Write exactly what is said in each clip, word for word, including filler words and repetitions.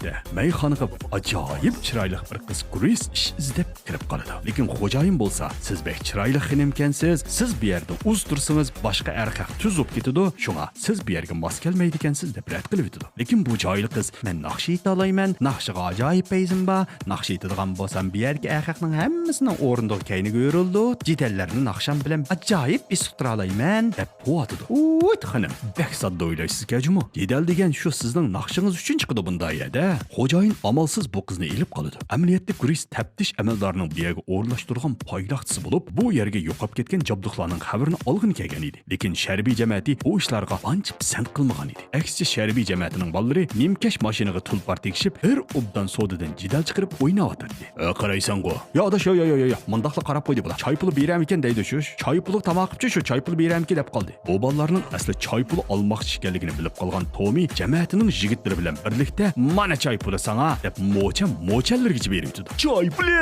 ئەلۋەتتە، مەيخانىغا ئاجايىپ چىرايلىق بىر قىز گرېس ئىش ئىزدەپ كىرىپ قالىدۇ. لېكىن خوجايىن بولسا، سىز بەك چىرايلىق خېنىمكەنسىز، سىز بۇ يەردە ئۇز تۇرسىڭىز، باشقا ئەرخەق تۈز بولۇپ كېتىدۇ، شۇڭا سىز بۇ يەرگە ماس كەلمەيدىكەنسىز دەپ رەت قىلىۋېتىدۇ. لېكىن بۇ جاھىل قىز، مەن ناخشا ئېيتالايمەن، ناخشىغا ئاجايىپ پەيزىم بار، ناخشا ئېيتىدىغان بولسام بۇ يەردىكى ئەرخەقنىڭ ھەممىسىنىڭ ئورنىدىغا كەينىگە ئۆرۈلىدۇ، جېدەللەرنى ناخشام بىلەن ئاجايىپ ئېسىقتۇرالايمەن دەپ قوۋاتىدۇ. ۋۇي خېنىم، بەك ساددا ئويلايسىز جۇمۇ. جېدەل دېگەن شۇ سىزنىڭ ناخشىڭىز ئۈچۈن چىقىدۇ بۇنداق يەردە. خوجايىن ئامالسىز بۇ قىزنى ئېلىپ قالىدۇ. ئەمەلىيەتتە گرېس تەپتىش ئەمەلدارىنىڭ بۇ يەرگە ئورۇنلاشتۇرىدىغان پايلاقچىسى بولۇپ، بۇ يەرگە يوقاپ كەتكەن جابدۇقلارنىڭ خەۋىرىنى ئالغىلى كەلگەن ئىدى. لېكىن شەربىي جەمەتى بۇ ئىشلارغا ئانچە پىسەنت قىلمىغان ئىدى. ئەكسىچە، شەربىي جەمەتىنىڭ بالىلىرى نىمكەش ماشىنىغا تۇلپار تېگىشىپ، بىر ئوبدان سودىدىن جېدەل چىقىرىپ ئويناۋاتاتتى. ئە، قارايسەنغۇ. يا ئاداش، يا، يا، يا، يا، يا. مۇنداقلا قاراپ قويدى بۇلار. چاي پۇلى بېرەمىكىن دەيدۇ شۇ. چاي پۇلى تاماق قىپچۇ شۇ، چاي پۇلى بېرەمىكىن دەپ قالدى. بۇ بالىلارنىڭ ئەسلى چاي پۇلى ئالماقچى ئىكەنلىكىنى بىلىپ قالغان تومى جەمەتىنىڭ يىگىتلىرى بىلەن بىرلىكتە، «مانا چاي پۇلى ساڭا» دەپ، موچەن موچەنلىرىگىچە بېرىۋېتىدۇ. چاي پۇلى!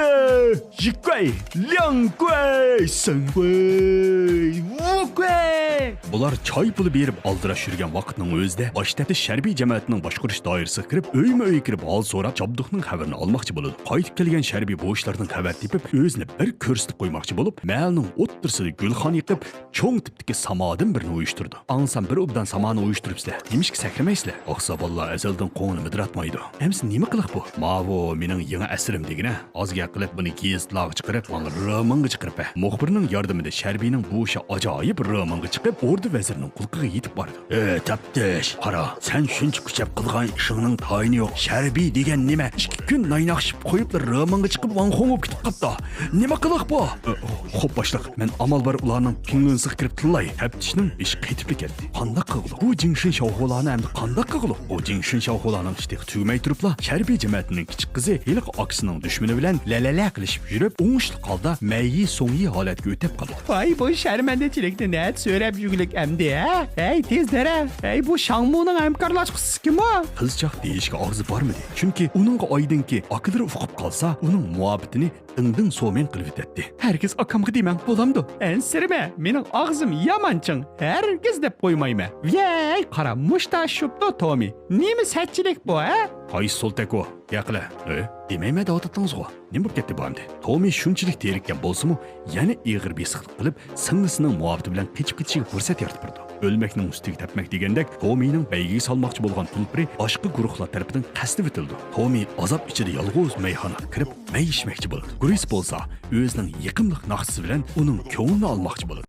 يىكۇەي، لياڭكۇەي، سەنكۇەي، ۋۇكۇەي! بۇلار چاي پۇلى بېرىپ ئالدىراش يۈرگەن ۋاقىتنىڭ ئۆزىدە، باش تەپتىش شەربىي جەمەتىنىڭ باشقۇرۇش دائىرىسىگە كىرىپ، ئۆيمۇ ئۆي كىرىپ ھال سوراپ، جابدۇقنىڭ خەۋىرىنى ئالماقچى بولىدۇ. قايتىپ كەلگەن شەربىي بۇ ئىشلاردىن خەۋەر تېپىپ، ئۆزىنى بىر كۆرسىتىپ قويماقچى بولۇپ، مەھەللىنىڭ ئوتتۇرىسىدا گۈلخان يېقىپ، چوڭ تىپتىكى سامادىن بىرنى ئۇيۇشتۇرىدۇ. ئاڭلىسام، بىر ئوبدان سامانى ئۇيۇشتۇرۇپسىلەر. نېمىشقا سەكرىمەيسىلەر؟ ئاقساقاللار ئەزەلدىن قوڭىنى مىدىراتمايدۇ. ئەمسە نېمە قىلىق بۇ؟ ماۋۇ مېنىڭ يېڭى ئەسىرىم دېگىنە. ئازگە قىلىپ بۇنى گېزىتلارغا چىقىرىپ، ماڭا رومانغا چىقىرىپ بەر. مۇخبىرنىڭ ياردىمىدە شەربىينىڭ بۇ ئىشى ئاجايىپ رومانغا چىقىپ، ئوردا ۋەزىرىنىڭ قۇلىقىغا يېتىپ بارىدۇ. ئى، تەپتىش، قارا، سەن شۇنچە كۈچەپ قىلغان ئىشىڭنىڭ تايىنى يوق. شەربىي دېگەن نېمە؟ ئىككى كۈن نايناق ئىچىپ قويۇپلا رومانغا چىقىپ، ۋاڭ خوڭ بولۇپ كېتىپ قاپتۇ. نېمە قىلىق بۇ؟ ئى، خوپ، باشلىق، مەن ئامال بار ئۇلارنىڭ پىڭلۈنسىغا كىرىپ تىللاي. تەپتىشنىڭ بېشى قېتىپلا كەتتى. قانداق قىلغۇلۇق؟ بۇ جىڭشىن شاۋخۇلانى ئەمدى قانداق قىلغۇلۇق؟ بۇ جىڭشىن شاۋخۇلانىڭ ئىشى تېخى تۈگىمەي تۇرۇپلا، شەربىي جەمەتىنىڭ كىچىك قىزى ھېلىقى ئاكىسىنىڭ دۈشمىنى بىلەن لەلەلە قىلىشىپ يۈرۈپ، ئوڭۇشلۇق ھالدا مەيي سوڭيى ھالەتكە ئۆتۈپ قالىدۇ. ۋاي، بۇ شەرمەندىچىلىكنى نەدە سۆرەپ يۈرگۈلۈك ئەمدى، ھە؟ ھەي، تېز دەرەڭ! ھەي، بۇ شاڭمۇنىڭ ھەمكارلاشقۇسى كىم ئۇ؟ قىزچاق دېيىشكە ئاغزى بارمىدى. چۈنكى ئۇنىڭغا ئايدىڭكى ئاكىلىرى ئۇقۇپ قالسا، ئۇنىڭ مۇھەببىتىنى دىڭدىڭ سومىڭ قىلىۋېتەتتى. ھەرگىز ئاكامغا دېمەڭ، بولامدۇ؟ ئەنسىرىمە، مېنىڭ ئاغزىم يامان چىڭ، ھەرگىز دەپ قويمايمەن. ۋەي، قارا، مۇشتا شۇپتۇ تومى. نېمە سەتچىلىك بۇ، ھە؟ قايسى سولتەك ئۇ؟ ياقىلە. ئى، دېمەيمەن دەۋاتاتتىڭىزغۇ. نېمە بولۇپ كەتتى بۇ ئەمدى؟ تومى شۇنچىلىك تېرىككەن بولسىمۇ، يەنە ئېغىر بېسىقلىق قىلىپ، سىڭلىسىنىڭ مۇھەببىتى بىلەن قېچىپ كېتىشىگە پۇرسەت يارىتىپ بېرىدۇ. ئۆلمەكنىڭ ئۈستىگە تەپمەك دېگەندەك، تومىنىڭ بەيگىگە سالماقچى بولغان تۇلپىرى باشقا گۇرۇھلار تەرىپىدىن قەستىۋېتىلىدۇ. تومى ئازاب ئىچىدە يالغۇز مەيخانىغا كىرىپ، مەي ئىچمەكچى بولىدۇ. گرېس بولسا ئۆزىنىڭ يېقىملىق ناخشىسى بىلەن ئۇنىڭ كۆڭلىنى ئالماقچى بولىدۇ.